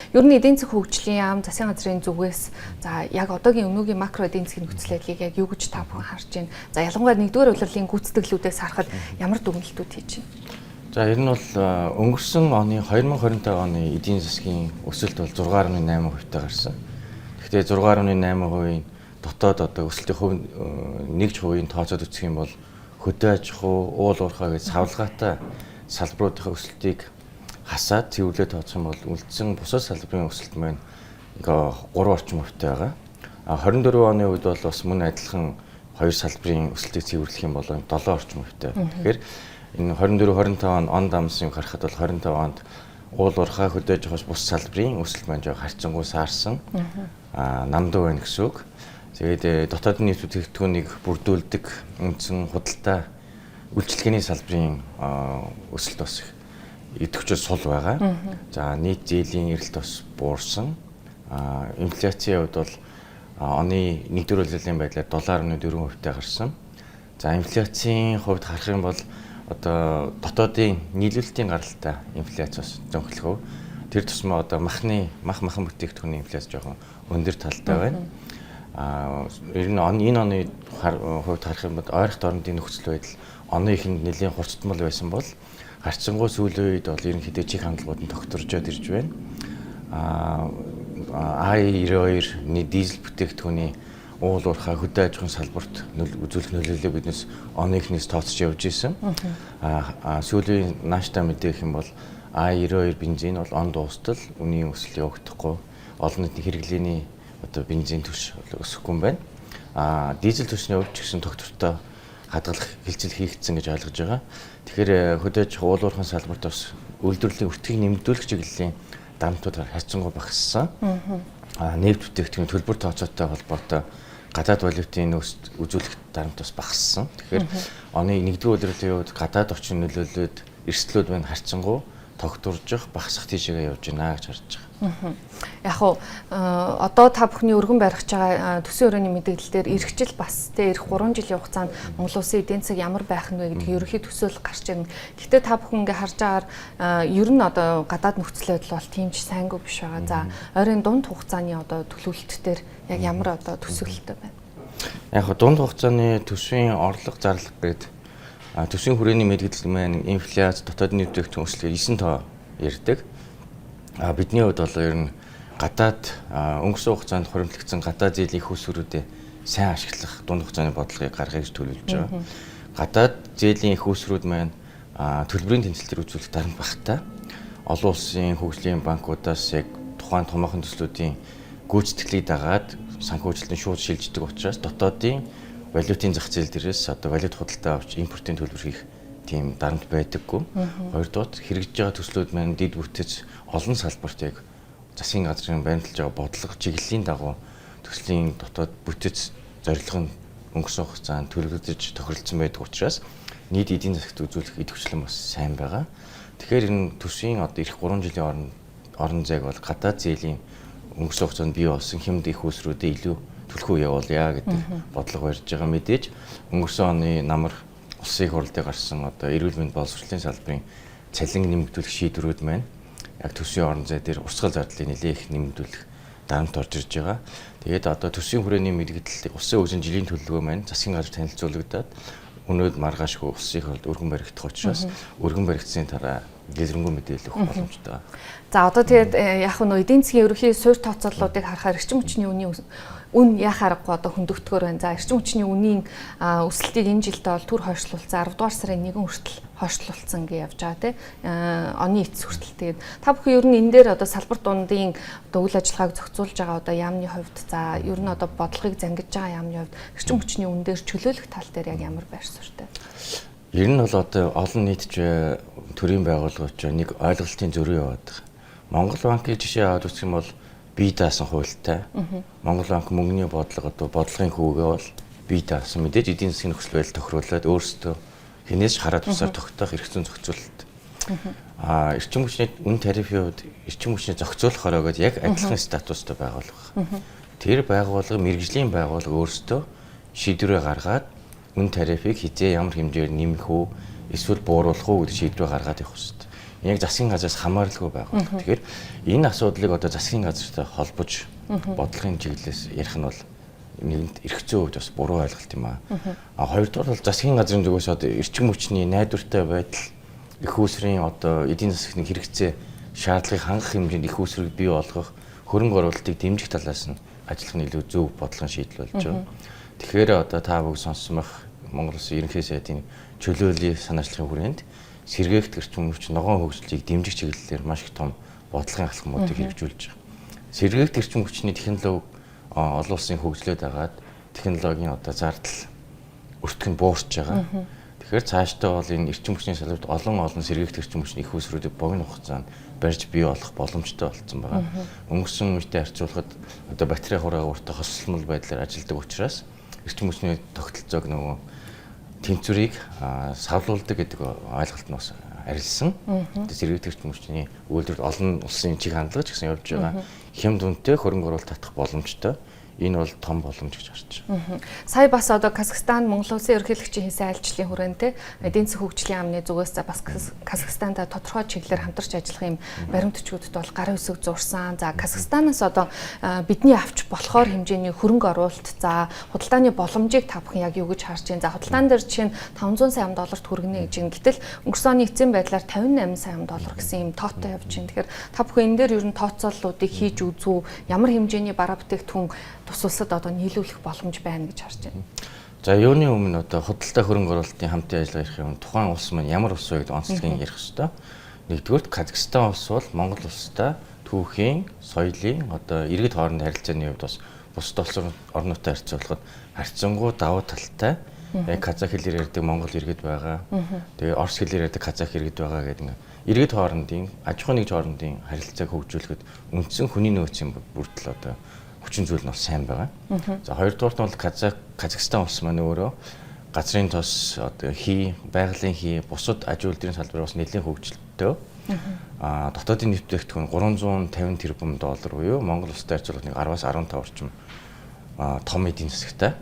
Ер нь эдийн засгийн хөгжлийн яам, засгийн газрын зүгээс за яг одоогийн өнөөгийн макро эдийн засгийн нөхцөл байдлыг яг юу гэж та бүхэн харж байна? За, ялангуяа нэгдүгээр улирлын гүйцэтгэлүүдээс харахад ямар дүгнэлтүүд хийж байна? За, ер нь бол өнгөрсөн оны 2025 оны эдийн засгийн өсөлт бол 6.8% та гарсан. Гэхдээ 6.8% дотоод одоо өсөлтийн хувь нэгж хувийн тооцоод үзэх юм бол хөдөө аж ахуй, уул уурхай гэж савлгаатай салбаруудын өсөлтийг хасаад цэвэрлээ тооцох юм бол үлдсэн бусад салбарын өсөлт маань ингээ 3 орчим хувьтай байгаа. А 24 оны үед бол бас мөн адилхан хоёр салбарын өсөлтийг цэвэрлэх юм бол 7 орчим хувьтай. Тэгэхээр энэ 24 25 он он дамсын харахад бол 25 онд уул уурхай, хөдөө аж ахуйс бус салбарын өсөлт маань жоо харьцангуй саарсан. Намдуу байна гэсэн үг. Тэгээд дотоодын нийт бүтээгдэхүүнийг бүрдүүлдэг үндсэн худалдаа үйлчилгээний салбарын өсөлт бас их идэвхжил сул байгаа. За, нийт зээлийн эрэлт бас буурсан. Инфляцийн хувьд бол оны нэгдүгээр улирлын байдлаар 7.4% та гарсан. За, инфляцийн хувьд харах юм бол одоо дотоодын нийлүүлэлтийн гаралтай инфляц бас зөнхлөхөө. Тэр тусмаа одоо махны мах махан бүтээгдэхүүний инфляц жоохон өндөр талтай байна. Ер нь энэ оны хувьд харах юм бол ойрхот орондын нөхцөл байдал оны эхэнд нэлээн хурцтмал байсан бол харьцангуй сүүлийн үед бол ерөнхийдөө чиг хандлагууд нь тогтворжоод ирж байна. I-92-ны дизель бүтээгдэхүүний уул уурхай, хөдөө аж ахуйн салбарт үзүүлэх нөлөөллийг биднес оны эхнээс тооцож явж исэн. Сүүлийн нааштай мэдээ гэх юм бол I-92 бензин бол он дуустал үнийн өсөлт явагдахгүй, олон нийтийн хэрэглээний одоо бензин түвш өсөхгүй юм байна. Дизель түвшний хувьд ч гэсэн тогтвортой хадгалах хилцэл хийгдсэн гэж ойлгож байгаа. Тэгэхээр хөдөө аж ахуй, уул уурхайн салбарт бас үйлдвэрлэлийн өртгийг нэмэгдүүлэх чиглэлийн дарамтууд харьцангуй багассан. Нефть бүтээгдэхүүн төлбөр тооцоотой холбоотой гадаад валютын нөөц үзүүлэх дарамт бас багассан. Тэгэхээр оны нэгдүгээр улирлын үед гадаад орчин нөлөөллөд эрсдлүүд байна харьцангуй тогтворжих, багасах тийшээгээ явж байна гэж харж байгаа. Яг уу одоо та бүхний өргөн барих байгаа төсвийн өрөөний мэдээлэл дээр ирэх жил бас тэ ирэх 3 жилийн хугацаанд Монгол улсын эдийн засаг ямар байх нь вэ гэдэг ерөнхий төсөөлөл гарч ирнэ. Гэхдээ та бүхэн ингээ харж байгаагаар ер нь одоо гадаад нөхцөл байдал бол тийм ч сайнгүй биш байгаа. За, ойрын дунд хугацааны одоо төлөвлөлт дээр яг ямар одоо төсөөлөлттэй байна? Яг дунд хугацааны төсвийн орлого зарлага гэдэг төсвийн хүрээний мэдээлэл маань инфляц, дотоод нийт бүтээгдэхүүн өсөлт 9 тоо ярьдаг. Бидний хувьд бол ер нь гадаад өнгөрсөн хугацаанд хуримтлагдсан гадаад зээлийн их усрүүдээ сайн ашиглах дунд хугацааны бодлогыг гаргахыг төлөвлөж байгаа. Гадаад зээлийн их усрүүд маань төлбөрийн тэнцвэлтээр үзүүлэх дарамт багтаа. Олон улсын хөгжлийн банкудаас яг тухайн томоохон төслүүдийн гүйцэтгэлийг дагаад санхүүжилтийн шууд шилждэг учраас дотоодын валютын зах зээл дээрээс одоо валют худалдаа авч импортын төлбөр хийх тийм дарамт байдаггүй. Хоёрдугаар хэрэгжиж байгаа төслүүд маань дэд бүтэц олон салбарт яг засгийн газрын баримталж байгаа бодлого чиглэлийн дагуу төслийн дотоод бүтэц зорилго нь өнгөрсөн хугацаанд төлөвлөж тохиролцсон байдаг учраас нийт эдийн засагт үзүүлэх идэвхжлэн бас сайн байгаа. Тэгэхээр энэ төсвийн одоо ирэх 3 жилийн орон зайг бол гадаад зээлийн өнгөрсөн хугацаанд бий болсон хямд их усруудыг илүү түлхүү явуулъя гэдэг бодлого барьж байгаа. Мэдээж өнгөрсөн оны намар улсын их хурлыг гарсан одоо эрүүл мэнд боловсролын салбарын цалин нэмэгдүүлэх шийдвэрүүд маань яг төсвийн орон зай дээр урсгал зардлыг нэлээх их нэмэгдүүлэх дарамт орж ирж байгаа. Тэгээд одоо төсвийн хүрээний мэдээлэл улсын хөгжлийн жилийн төлөвлөгөө маань засгийн газар танилцуулагдаад өнөөд маргаашгүй улсын их хурлд өргөн баригдах учраас өргөн баригдсны дараа дэлгэрэнгүй мэдээлэл өгөх боломжтой. За, одоо тэгээд яг нь эдийн засгийн ерөнхий суурь тооцооллуудыг харахаар эрчим хүчний үнийн үн яах аргагүй одоо хөндөгдөхөөр байна. За, эрчим хүчний үнийн өсөлтийг энэ жилдээ бол түр хойшлуулсан, 10 дугаар сарын 1 хүртэл хойшлуулсан гэж явж байгаа тий. Оны эцэс хүртэл. Тэгээд та бүхэн ер нь энэ дээр одоо салбар дундын одоо үйл ажиллагааг зохицуулж байгаа одоо яамны хувьд, за, ер нь одоо бодлогыг зангиж байгаа яамны хувьд эрчим хүчний үн дээр чөлөөлөх тал дээр яг ямар байр суурьтай? Ер нь бол одоо олон нийт төрийн байгууллагууд нэг ойлголтын зөрүү яваад байгаа. Монгол банкын жишээ аваад үзэх юм бол бие даасан хуультай. Монгол банк мөнгөний бодлого одоо бодлогын хүүгээ бол бие даасан. Мэдээж эдийн засгийн нөхцөл байдал тохируулаад өөрсдөө хинээс хараад тусаар тогтоох эрх зүйн зохицуулалт. Эрчим хүчний үн тарифын хувьд эрчим хүчний зохицуулах гэдэг яг адилхан статустай байгууллага. Тэр байгууллага мэргэжлийн байгууллага өөрсдөө шийдвэрээ гаргаад үн тарифыг хизээ ямар хэмжээр нэмэх үү эсвэл бууруулах уу гэдэг шийдвэрээ гаргаад явах хэрэгтэй. Яг засгийн газраас хамааралгүй байгууллага. Тэгэхээр энэ асуудлыг одоо засгийн газартай холбож бодлогын чиглэлээс ярих нь бол нэгэнт эрх зүйн хувьд бас буруу ойлголт юм аа. А хоёрдугаар бол засгийн газрын зүгээс одоо эрчим хүчний найдвартай байдал, их усрын одоо эдийн засгийн хэрэгцээ шаардлагыг хангах хэмжээнд их усрыг бий болгох, хөрөнгө оруулалтыг дэмжих талаас нь ажиллах нь илүү зөв бодлогын шийдэл болж байгаа. Тэгэхээр одоо та бүгд сонссон байх, Монгол Улсын Ерөнхий сайдын чөлөөллийн санаачлагын хүрээнд сэргээгт эрчим хүч, ногоон хөгжлийг дэмжих чиглэлээр маш их том бодлогын алхмуудыг хэрэгжүүлж байгаа. Сэргээгт эрчим хүчний технологи олон улсын хөгжлөөд агаад технологийн одоо зардал өртөг нь буурч байгаа. Тэгэхээр цаашдаа бол энэ эрчим хүчний салбарт олон олон сэргээгт эрчим хүчний их усруудыг богино хугацаанд барьж бий болох боломжтой болсон байгаа. Өнгөрсөн үетэй харьцуулахад одоо батарей хураагаа уртаа хосолмол байдлаар ажилладаг учраас эрчим хүчний тогтолцоог нөгөө тэнцвэрийг савлуулдаг гэдэг ойлголт нь бас арилсан. Сэргээгт эрчим хүчний үйлдвэрт олон улсын чиг хандлага ч гэсэн явж байгаа. Хямд үнэтэй хөрөнгө оруулалт татах боломжтой. Энэ бол том боломж гэж харж байна. Сая бас одоо Казахстан Монгол Улсын ерөнхийлөгчийн хийсэн айлчлалын хүрээнд эдийн засгийн хөгжлийн яамны зүгээс бас Казахстантай тодорхой чиглэлээр хамтарч ажиллах юм баримт бичгүүдэд бол гарын үсэг зурсан. За, Казахстанаас одоо бидний авч болохоор хэмжээний хөрөнгө оруулалт, за, худалдааны боломжийг та бүхэн яг юу гэж харж байна? За, худалдаан дээр жишээ нь 500 сая долларт хүргэнэ гэж байна. Гэтэл өнгөрсөн оны эцсийн байдлаар 58 сая доллар гэсэн юм тоотой явж байна. Тэгэхээр та бүхэн энэ дээр ер нь тооцооллуудыг хийж үзүү, ямар хэмжээний бараа бүтээгдэхүүн тус улсад одоо нийлүүлэх боломж байна гэж харж байна? За, юуны өмнө одоо худалдаа хөрөнгө оруулалтын хамтын ажиллагаа ярих юм тухайн улс маань ямар улс вэ гэдэг онцлогийг ярих ёстой. Нэгдүгээрт Казахстан улс бол Монгол улстай түүхийн, соёлын, одоо иргэд хоорондын харилцааны хувьд бас бусад улс орнуудтай харьцуулахад харьцангуй давуу талтай. Яг казах хэлээр ярьдаг монгол иргэд байгаа. Тэгээ орос хэлээр ярьдаг казах иргэд байгаа гэдэг ингээ иргэд хоорондын, аж ахуйн нэгж хоорондын харилцааг хөгжүүлэхэд үндсэн хүний нөөцийн бүрдэл одоо хүчин зүйл нь бас сайн байгаа. За, хоёрдугаарт нь бол Казахстан улс маань өөрөө газрын тос, одоо хий, байгалийн хий, бусад аж үйлдвэрийн салбар бас нэлээд хөгжилтэй. Дотоодын нийт бүтээгдэхүүн 350 тэрбум доллар буюу Монгол улстай харьцуулахад нэг 10-аас 15 орчим том эдийн засагтай.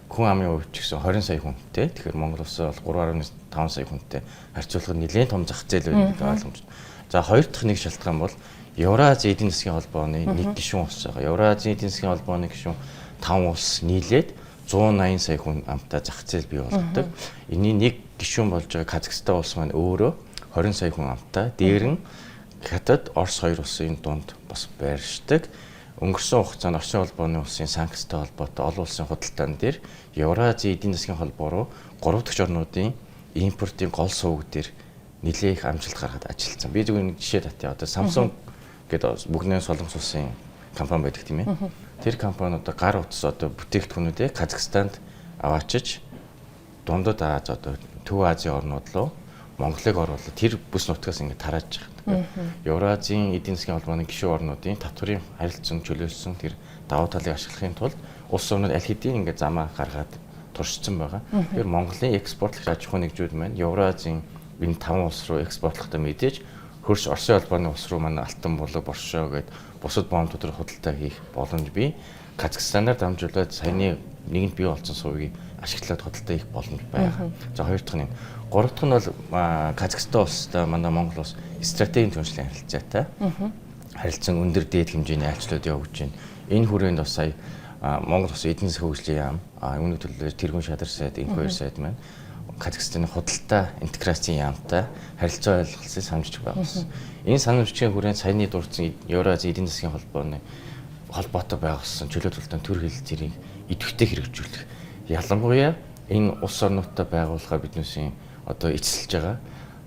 Хүн амын хувьд ч гэсэн 20 сая хүнтэй. Тэгэхээр Монгол улс бол 3.5 сая хүнтэй харьцуулахад нэлээд том зах зээл байна гэдэг ойлгомжтой. За, хоёр дахь нэг шалтгаан бол Евразийн эдийн засгийн холбооны нэг гишүүн улс байгаа. Евразийн эдийн засгийн холбооны гишүүн 5 улс нийлээд 180 сая хүн амтай зах зээл бий болгодог. Энийн нэг гишүүн болж байгаа Казахстан улс маань өөрөө 20 сая хүн амтай. Дээр нь Хятад, Орос хоёр улсын дунд бас байршдаг. Өнгөрсөн хугацаанд Оросын холбооны улсын санкцтай холбоотой олон улсын худалдаан дээр Евразийн эдийн засгийн холбоо руу 3 дахь орнуудын импортын гол сувг дээр нэлээх амжилт гаргаад ажилласан. Би зөвхөн нэг жишээ татъя. Одоо Samsung гэдэг бүгнээ Солонгос улсын компани байдаг, тийм ээ. Тэр компани одоо гар утас одоо бүтээгдэхүүнүүдээ Казахстанд аваачиж дундад Ази, одоо Төв Азийн орнууд руу, Монголыг оруулаад тэр бүс нутгаас ингээд тарааж байгаа. Тэгэхээр Евразийн эдийн засгийн холбооны гишүүн орнуудын татварын харилцан чөлөөлсөн тэр давуу талыг ашиглахын тулд улс орнууд аль хэдийн ингээд замаа гаргаад туршсан байгаа. Тэгэхээр Монголын экспортлогч аж ахуйн нэгжүүд маань Евразийн энэ 5 улс руу экспортлохдоо мэдээж хөрш Оросын холбооны улс руу манай алтан булаг, боршоо гээд бусад бомбууд руу худалдаа хийх боломж бий. Казахстанаар дамжуулаад саяны нэгэнт бий болсон сувгийг ашиглаад худалдаа хийх боломж байгаа. За, хоёр дахь нь. Гурав дахь нь бол Казахстан улстай манай Монгол улс стратегийн түншлэлийн харилцаатай. Харилцан өндөр дээд хэмжээний айлчлууд явагдаж байна. Энэ хүрээнд бас сая Монгол Улсын эдийн засгийн хөгжлийн яам, үүний төлөөлөл тэргүүн шадар сайд, инх хоёр сайд маань Казахстаны худалдаа интеграцийн яамтай харилцаа ойлголцыг санамжлж байгуулсан. Энэ санамжчийн хүрээнд саяны дурдсан Евразийн эдийн засгийн холбооны холбоотой байгуулсан чөлөө тултын төр хил зэрийг идэвхтэй хэрэгжүүлэх. Ялангуяа энэ улс орнуудтай байгуулахаар биднээсийн одоо эцэслэж байгаа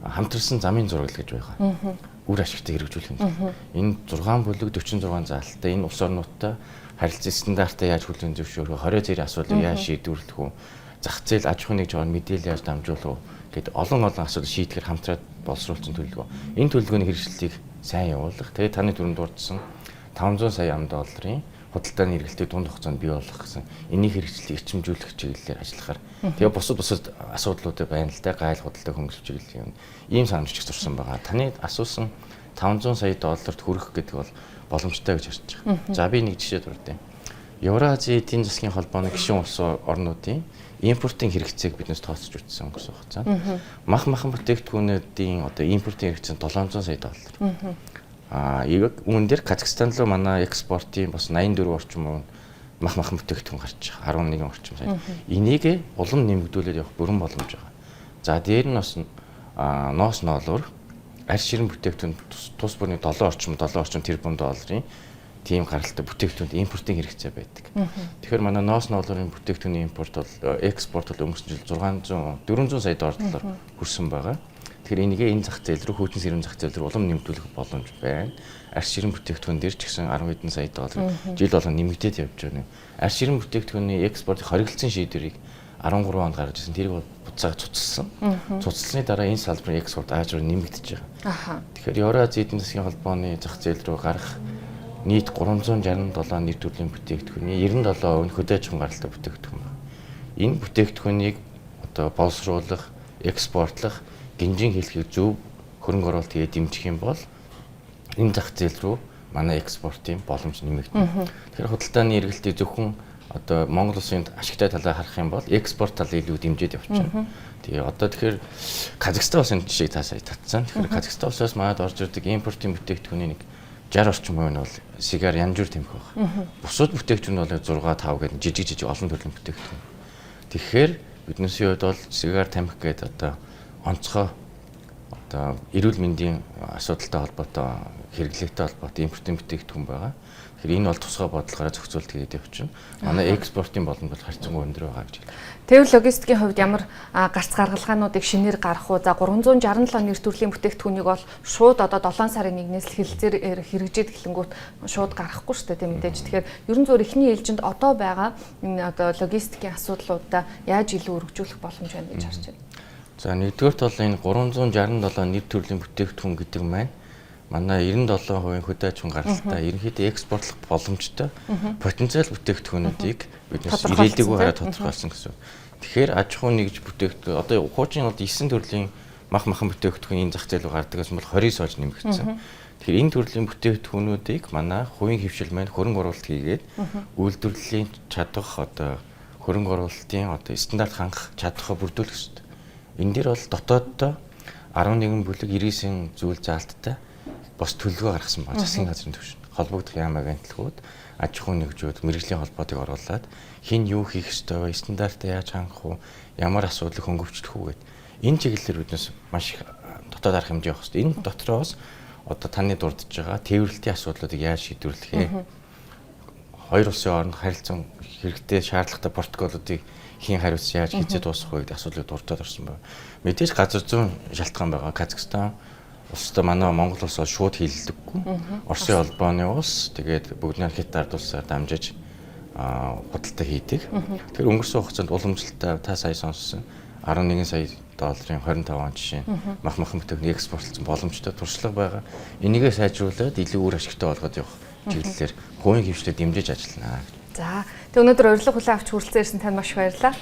хамтарсан замын зураг гэж байгаа. Үр ашигтай хэрэгжүүлэх юм. Энэ 6 бүлэг 46 заалттай энэ улс орнуудтай харилцан стандартаа яаж хүлээн зөвшөөрөх, 20 зэрэг асуудлыг яаж шийдвэрлэх вэ? Зах зээл, аж ахуйн нэгж хооронд мэдээлэл яаж дамжуулах вэ гэд олон олон асуудал шийдэхээр хамтраад боловсруулсан төлөвлөгөө. Энэ төлөвлөгөөний хэрэгжлийг сайн явуулах. Тэгээд таны түрүүнд дурдсан 500 сая ам долларын худалдааны эргэлтийг дунд хугацаанд бий болгох гэсэн энэний хэрэгжлийг эрчимжүүлэх чиглэлээр ажиллахаар тэгээ бусад бусад асуудлууд байна л да, гайл худалдаа хөнгөлж чиглэл юм ийм санамжч зурсан байгаа. Таны асуусан 500 сая долларт хүрэх гэдэг бол боломжтой гэж харж байгаа. За, би нэг жишээ дурдъя. Евразийн эдийн засгийн холбооны гишүүн улс орнуудын импортын хэрэгцээг биднээс тооцож үзсэн өнгөрсөн хугацаанд. Мах махан бүтээгдэхүүнүүдийн одоо импортын хэрэгцээ 700 сая доллар. Яг үүн дээр Казахстан руу манай экспортын бас 84 орчим хувь мах махан бүтээгдэхүүн гарч байгаа, 11 орчим сая. Энийг улам нэмэгдүүлээд явах бүрэн боломж байгаа. За, дээр нь бас ноос ноолуур, арьс ширэн бүтээгдэхүүн тус бүрний 7 орчим тэрбум долларын тийм гаралтай бүтээгдэхүүнд импортын хэрэгцээ байдаг. Тэгэхээр манай ноос ноолуурын бүтээгдэхүүний импорт бол, экспорт бол өнгөрсөн жил 600 400 сая доллараар хүрсэн байгаа. Тэгэхээр энийгээ энэ зах зээл рүү, хүйтэн сэрүүн зах зээл рүү улам нэмэгдүүлэх боломж байна. Арьс ширэн бүтээгдэхүүн дээр ч гэсэн 10 хэдэн сая доллар жил болгон нэмэгдээд явж байгаа. Арьс ширэн бүтээгдэхүүний экспортын хоригдолцсон шийдвэрийг 13 онд гаргаж ирсэн. Тэрийг бол буцаага цуцалсан. Цуцалсны дараа энэ салбарын экспорт аажуур нэмэгдэж байгаа. Тэгэхээр Еврази эдийн засгийн холбооны зах зээл рүү гарах нийт 367 нэр төрлийн бүтээгдэхүүний 97% нь хөдөө аж ахуйн гаралтай бүтээгдэхүүн байна. Энэ бүтээгдэхүүнийг одоо боловсруулах, экспортлох, гинжин хийлгэхийг зөв хөрөнгө оруулалт хийгээд дэмжих юм бол энэ зах зээл рүү манай экспортын боломж нэмэгдэнэ. Тэгэхээр худалдааны эргэлтийг зөвхөн одоо Монгол улсын ашигтай талаа харах юм бол экспорт талыг илүү дэмжиж явчихна. Тэгээ одоо тэгэхээр Казахстан улсын жишээг та сая татсан. Тэгэхээр Казахстан улсаас манад орж ирдэг импортын бүтээгдэхүүний нэг 60 орчим хувь нь бол сигар, янжуур тамхи байна. Бусад бүтээгдэхүүн бол 6 5 гэдэг жижиг жижиг олон төрлийн бүтээгдэхүүн. Тэгэхээр биднээсийн хувьд бол сигар, тамхи гэдэг одоо онцгой одоо эрүүл мэндийн асуудалтай холбоотой, хэрэглээтэй холбоотой импортын бүтээгдэхүүн байгаа. Тэгэхээр энэ бол тусгай бодлогоороо зохицуулт хийгээд явчихна. Манай экспортын боломж бол харьцангуй өндөр байгаа гэж хэлээ. Тэвэр логистикийн хувьд ямар гарц гаргалгаануудыг шинээр гарах уу? За, 367 нэр төрлийн бүтээгдэхүүнийг бол шууд одоо 7 сарын 1-ээс л хэлэлцээр хэрэгжээд эхлэнгүүт шууд гаргахгүй шүү дээ, тийм мэдээж. Тэгэхээр ерөн зөв эхний ээлжинд одоо байгаа энэ одоо логистикийн асуудлуудаа яаж илүү өргөжүүлэх боломж байна гэж харж байна? За, нэгдүгээрт бол энэ 367 нэр төрлийн бүтээгдэхүүн гэдэг маань манай 97% хөдөө аж ахуйн гаралтай, ерөнхийдөө экспортлох боломжтой потенциал бүтээгдэхүүнүүдийг биднээс ирээдүйг хараад тодорхойлсон гэсэн. Тэгэхээр аж ахуй нэгж бүтээгдэхүүн одоо хуучин бол 9 төрлийн мах махан бүтээгдэхүүн энэ зах зээл рүү гардаг гэсэн бол 29 болж нэмэгдсэн. Тэгэхээр энэ төрлийн бүтээгдэхүүнүүдийг манай хувийн хэвшил маань хөрөнгө оруулалт хийгээд үйлдвэрлэлийн чадвах, одоо хөрөнгө оруулалтын одоо стандарт хангах чадвараа бүрдүүлэх ёстой. Энэ дээр бол дотооддоо 11 бүлэг 99 зүйл заалттай бос төлөвлөгөө гаргасан байна. Засгийн газрын түвшинд холбогдох яам агентлагууд, аж ахуйн нэгжүүд, мэргэжлийн холбоотыг оруулаад хэн юу хийх ёстой вэ, стандартаа яаж хангах уу, ямар асуудлыг хөнгөвчлөх үү гэд энэ чиглэлээр биднээс маш их дотоод арга хэмжээ явах ёстой. Энэ дотроос одоо таны дурдж байгаа тээвэрлэлтийн асуудлуудыг яаж шийдвэрлэх вэ? Хоёр улсын хооронд харилцан хэрэгтэй шаардлагатай протоколуудыг хэн хариуцсан, яаж хэзээ дуусгах вэ гэдэг асуудлыг дурдаад орсон байна. Мэдээж газар зүйн шалтгаан байгаа. Казахстан улстай манай Монгол улс шууд хилэлдэггүй. Оросын холбооны улс, тэгээд бүгд нь Хятад ард улсаар дамжиж худалдаа хийдэг. Тэгэхээр өнгөрсөн хугацаанд уламжлалтай та сая сонссон 11 сая долларын 25 он жишээ мах махан бүтээгдэхүүн экспортлсон боломжтой туршлага байгаа. Энийгээ сайжруулад илүү үр ашигтай болгоод явах чиглэлээр хувийн хэвшлээ дэмжиж ажиллана. За, тэг өнөөдөр урилга хүлээн авч хүрэлцэн ирсэн танд маш их баярлалаа.